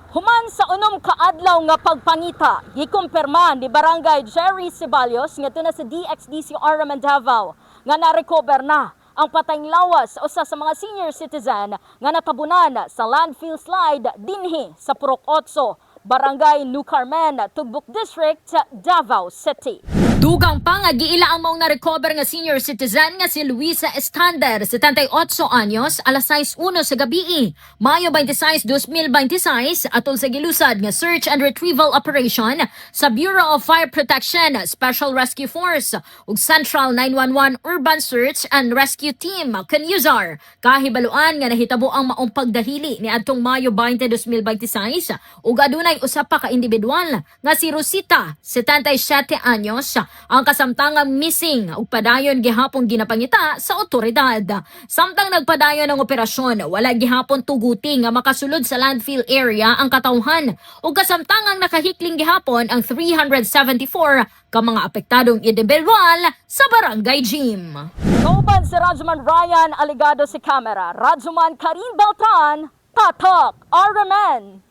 Human sa 6 ka adlaw nga pagpangita, gikumpirma ni Barangay Jerry Ceballos ngadto na sa DXDC RMN Davao nga na-recover na ang patayng lawas sa usa sa mga senior citizen nga natabunan sa landfill slide dinhi sa Purok 8, Barangay New Carmen, Tugbok District, Davao City. Dugang pa nga giila ang maong na-recover nga senior citizen nga si Luisa Estander, 78 anyos, alas 6:01 sa gabi, Mayo 26, 2026, atol sa gilusad nga search and retrieval operation sa Bureau of Fire Protection, Special Rescue Force ug Central 911 Urban Search and Rescue Team, CANUSAR. Kahibaluan nga nahitabo ang maong pagdahili ni adtong Mayo 20, 2026 ug adunay usa pa ka individual nga si Rosita, 77 anyos, ang kasamtangang missing ug padayon gihapon ginapangita sa otoridad. Samtang nagpadayon ang operasyon, wala gihapon tuguti nga makasulod sa landfill area ang katawhan ug kasamtangang nakahikling gihapon ang 374 ka mga apektadong individual sa Barangay Gym. Kauban si Radjuman Ryan Aligado sa camera. Radjuman Karin Beltran, Tatak, RMN.